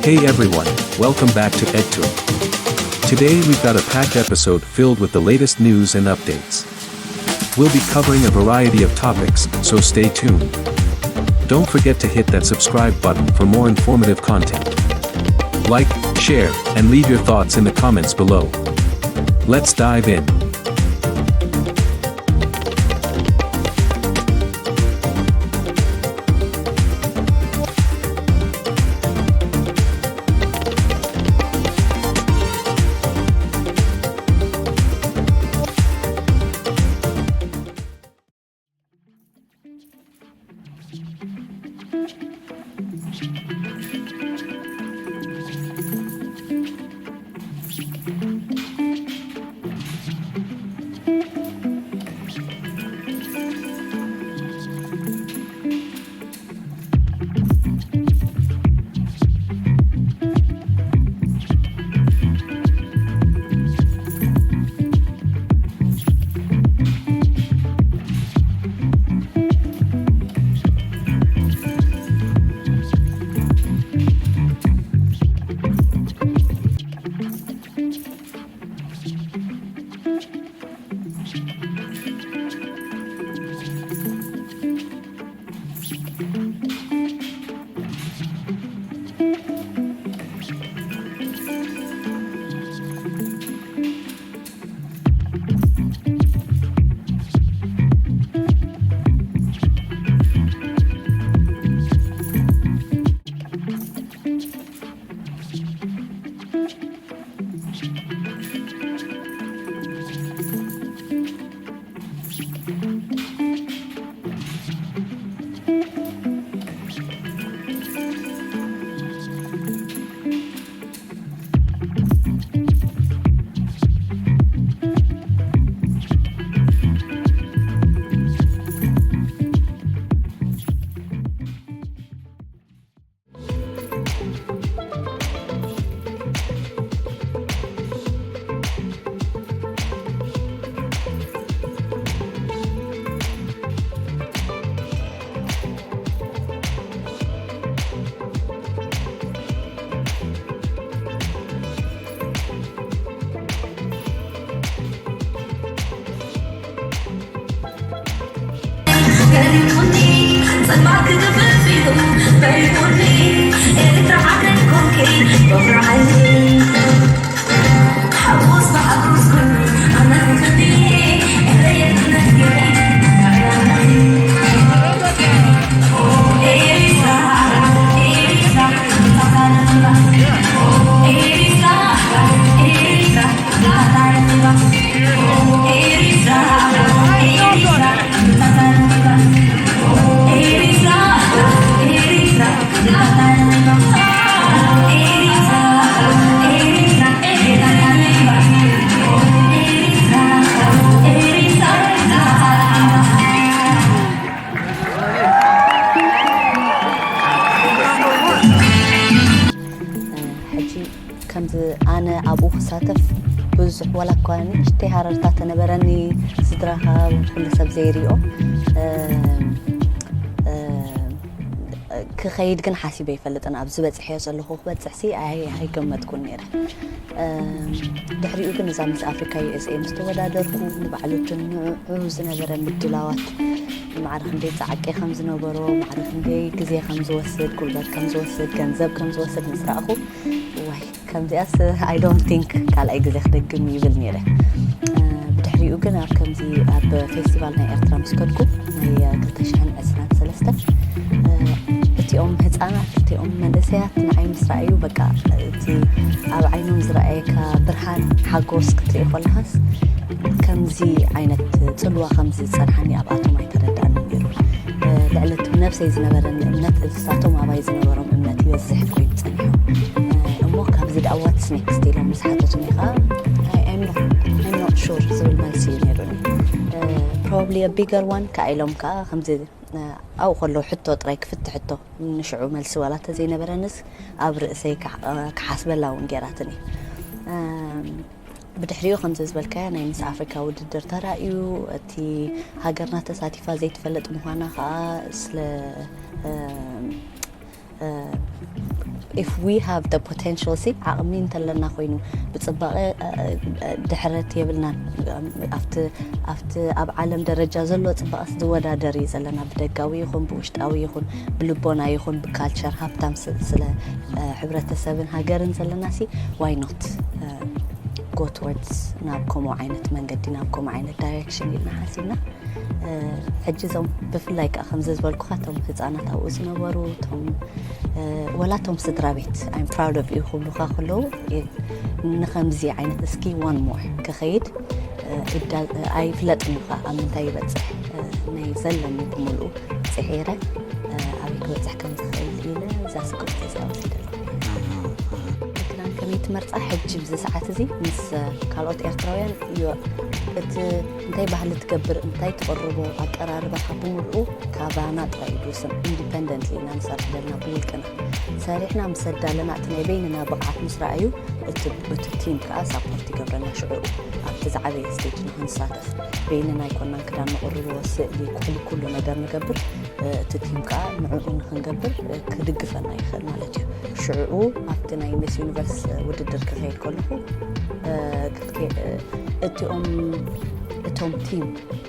Hey everyone, welcome back to EdTour. Today we've got a packed episode filled with the latest news and updates. We'll be covering a variety of topics, so stay tuned. Don't forget to hit that subscribe button for more informative content. Like, share, and leave your thoughts in the comments below. Let's dive in. ሕጂ ከምዚ ኣነ ኣብኡ ክሳተፍ ብዙሕ ዋላ እኳ ንእሽተይ ሃረርታ ተነበረኒ፣ ስድራኻ ኩሉ ሰብ ዘይሪኦ፣ እ፣ እ፣ ክኸይድ ግን ሓሲበ ኣይፈልጥን። ኣብዚ በጽሐዮ ዘለኹ ክበጽሕሲ ኣይ-፣ ኣይገመትኩን ነይረ። እ፣ ድሕሪኡ ግን እዛ ሚስ ኣፍሪካ ዩ ኤስ ኤ ምስ ተወዳደርኩ፣ ንባዕሉ እቲ ንዕኡ ዝነበረ ምድላዋት፣ ማዕረ ክንደይ ጻዕቂ ከም ዝነበሮ፣ ማዕረ ክንደይ ግዜ ከም ዝወስድ፣ ጉልበት ከም ዝወስድ፣ ገንዘብ ከም ዝወስድ ምስ ረኣኹ፣ ዋይ፣ ከምዚኣስ I don't think ካልኣይ ግዜ ክደግም ይብል ነይረ። እ፣ ብድሕሪኡ ግን ኣብ ከምዚ ኣብ ፌስቲቫል ናይ ኤርትራ ምስ ከድኩ፣ ናይ ክልተ ሽሕን ዕስራን ሰለስተን፣ እ፣ እቲኦም ህጻናት፣ እቲኦም መንእሰያት ንዓይ ምስ ረኣዩ፣ በቃ፣ እቲ ኣብ ዓይኖም ዝረኣየካ ብርሃን፣ ሓጎስ ክትርኢ ከለኻስ፣ ከምዚ ዓይነት ጽልዋ ከም ዝጸንሓኒ ኣብኣቶም ኣይተረድኣንን ነይሩ። እ፣ ልዕሊ እቲ ብነብሰይ ዝነበረኒ እምነት፣ እሳቶም ኣባይ ዝነበሮም እምነት ይበዝሕ ኮይኑ ጸኒሑ። እ፣ እሞ ካብዚ ደኣ what's next ኢሎም ምስ ሓተቱኒ ከኣ፣ I, I'm not, I'm not sure ዝብል መልሲ እዩ ነይሩኒ። እ፣ probably a bigger one ከኣ ኢሎም ከኣ ከምዚ፣ እ፣ ኣብኡ ከለዉ ሕቶ ጥራይ ክፍትሕ ሕቶ ንሽዑ መልሲ ዋላ እንተዘይነበረንስ ኣብ ርእሰይ ክሓ-፣ ክሓስበላ እውን ገይራትኒ። እም፣ ብድሕሪኡ ከምዚ ዝበልካዮ ናይ ምስ ኣፍሪካ ውድድር ተራእዩ፣ እቲ ሃገርና ተሳቲፋ ዘይትፈልጥ ምዃና ከዓ ስለ፣ እም፣ እ፣ If we have the potential ሲ ዓቕሚ እንተለና ኮይኑ ብፅባቐ ድሕረት የብልናን። ኣብቲ ኣብቲ ኣብ ዓለም ደረጃ ዘሎ ፅባቐስ ዝወዳደር እዩ ዘለና፣ ብደጋዊ ይኹን ብውሽጣዊ ይኹን ብልቦና ይኹን ብካልቸር ሃብታም ስለ ሕብረተሰብን ሃገርን ዘለና ሲ why not go towards ናብ ከምኡ ዓይነት መንገዲ ናብ ከምኡ ዓይነት ዳይሬክሽን ኢልና ሓሲብና። ሕጂ እዞም ብፍላይ ከዓ ከምዚ ዝበልኩኻ እቶም ህፃናት ኣብኡ ዝነበሩ እቶም ወላ እቶም ስድራ ቤት I'm proud of you ክብሉኻ ከለዉ ንከምዚ ዓይነት እስኪ one more ክኸይድ ኣይፍለጥን እዩ ከዓ ኣብ ምንታይ ይበፅሕ ናይ ዘለኒ ብምልኡ ፅሒረ ኣበይ ክበፅሕ ከም ዝኽእል ኢለ እዛ ስክሪፕት እዚኣ ወሲደ ኣለኹ። ክዳን ከመይ ትመርፃ ሕጂ ብዚ ሰዓት እዚ ምስ ካልኦት ኤርትራውያን እዩ እቲ እንታይ ባህሊ ትገብር እንታይ ትቕርቦ ኣቀራርባኻ ብምልኡ ካባና ጥራይ እዩ ዝውስን። ኢንዲፐንደንትሊ ኢና ንሰርሕ ዘለና ብውልቅና ሰሪሕና ምስ ኣዳለና እቲ ናይ በይንና ብቕዓት ምስ ረኣዩ እቲ ቲም ከዓ ሳፖርት ይገብረና ሽዕኡ ኣብቲ ዝዓበየ ስቴጅ ንክንሳተፍ በይንና ኣይኮናን ክዳን ንቕርቦ ስእሊ ኩሕሊ ኩሉ ነገር ንገብር እቲ ቲም ከዓ ንዕኡ ንክንገብር ክድግፈና ይኽእል ማለት እዩ። ሽዕኡ ኣብቲ ናይ ሚስ ዩኒቨርስ ውድድር ክኸይድ ከለኹ እቲኦም እቶም ቲም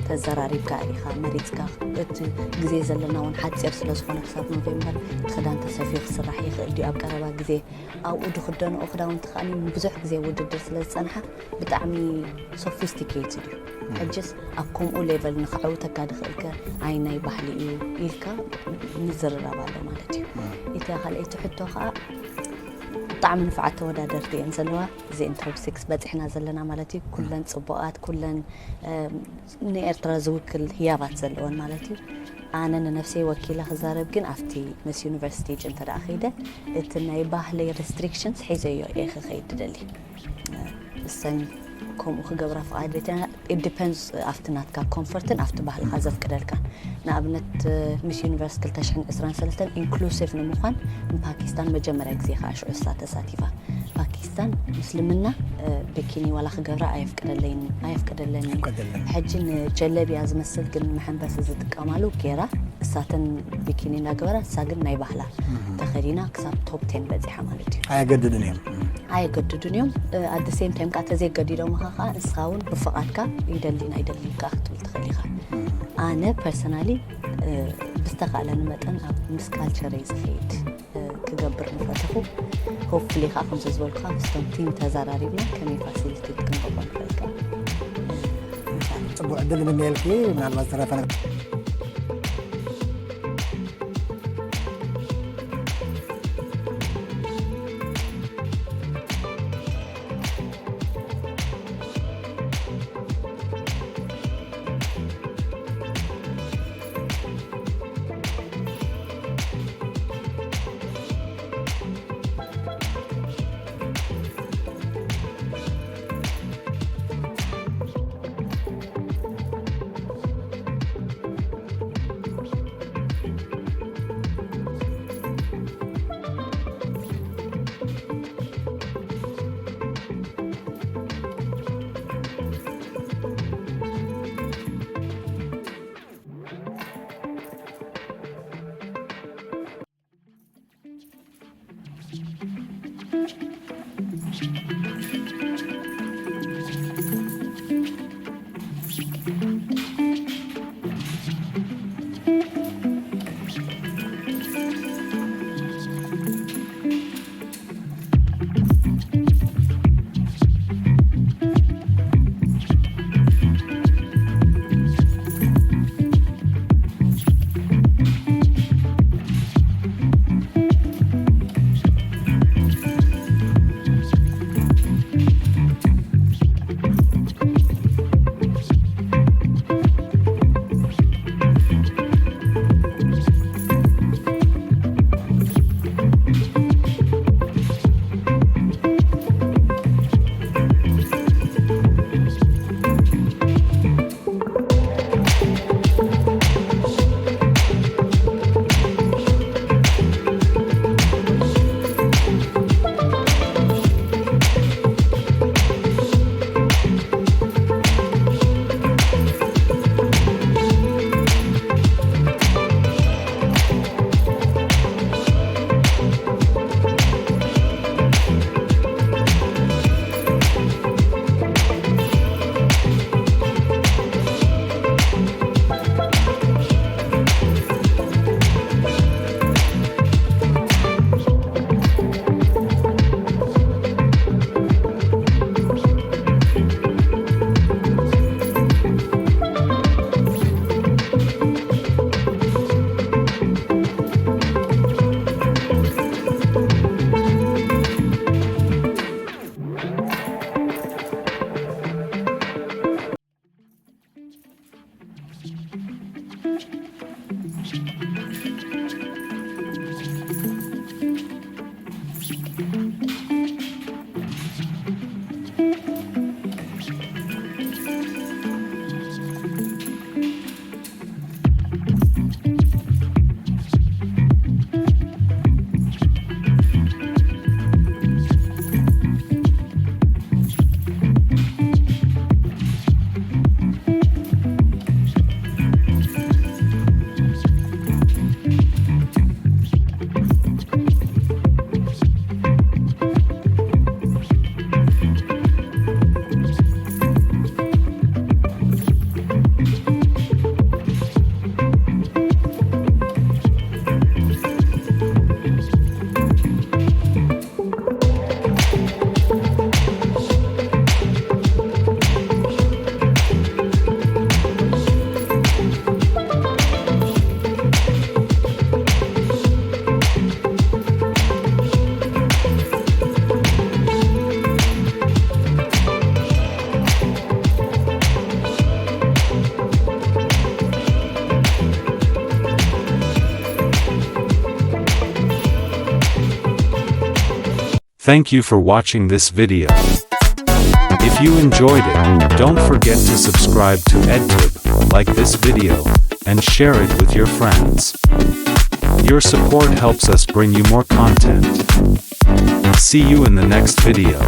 ተዘራሪብካ ኢኻ መሪፅካ እቲ ግዜ ዘለና እውን ሓፂር ስለ ዝኾነ ክሳብ ኖቬምበር እቲ ክዳን ተሰፊዩ ክስራሕ ይኽእል ድዩ ኣብ ቀረባ ግዜ ኣብኡ ድክደንኦ ክዳውንቲ ከዓ ብዙሕ ግዜ ውድድር ስለ ዝፀንሓ ብጣዕሚ ሶፊስቲኬትድ እዩ። ሕጅስ ኣብ ከምኡ ሌቨል ንክዓውተካ ድኽእልከ ኣይ ናይ ባህሊ እዩ ኢልካ ምዝርራብ ኣሎ ማለት እዩ። እቲ ካልኣይቲ ሕቶ ከዓ ብጣዕሚ ንፉዓት ተወዳደርቲ እየን ዘለዋ። እዚ ኢንትሮፕ ሲክስ በፂሕና ዘለና ማለት እዩ። ኩለን ፅቡቓት ኩለን ንኤርትራ ዝውክል ህያባት ዘለወን ማለት እዩ። ኣነ ንነፍሰይ ወኪለ ክዛረብ ግን ኣብቲ ምስ ዩኒቨርሲቲ እንተ ደኣ ከይደ እቲ ናይ ባህሊ ሬስትሪክሽንስ ሒዘዮ እየ ክኸይድ ድደሊ። እሰን ከምኡ ክገብራ ፍቓድ ቤትና it depends ኣብቲ ናትካ ኮምፎርትን ኣብቲ ባህልኻ ዘፍቅደልካን። ንኣብነት ሚስ ዩኒቨርስ ክልተ ሽሕን ዕስራን ሰለስተን ኢንክሉሲቭ ንምዃን ንፓኪስታን መጀመርያ ግዜ ከዓ ሽዑ እሳ ተሳቲፋ። ፓኪስታን ምስልምና ቢኪኒ ዋላ ክገብራ ኣየፍቅደለይን ኣየፍቅደለኒ። ሕጂ ንጀለቢያ ዝመስል ግን መሐንበሲ ዝጥቀማሉ ጌራ እሳተን ቢኪኒ እናገበራ እሳ ግን ናይ ባህላ ተኸዲና ክሳብ ቶፕ ቴን በፂሓ ማለት እዩ። ኣየገድድን እዮም። ኣየገድዱን እዮም። ኣደ ሴም ታይም ከዓ ተዘየገዲዶምኻ ከዓ ንስኻ እውን ብፍቓድካ ይደሊን ኣይደሊን ከዓ ክትብል ትኽእል ኢኻ። ኣነ ፐርሰናሊ ብዝተኻእለኒ መጠን ኣብ ምስ ካልቸረይ ዝኸይድ ክገብር ምፈተኹ። ሆፕፉሊ ከዓ ከምዚ ዝበልኩኻ ምስቶም ቲም ተዘራሪብና ከመይ ፋሲሊቴት ክንገብሮ ንኽእል ከዓ ፅቡቅ ዕድል ንምነየልኪ። ምናልባት ዝተረፈ ነገር Thank you for watching this video. If you enjoyed it, don't forget to subscribe to EdTube, like this video, and share it with your friends. Your support helps us bring you more content. See you in the next video.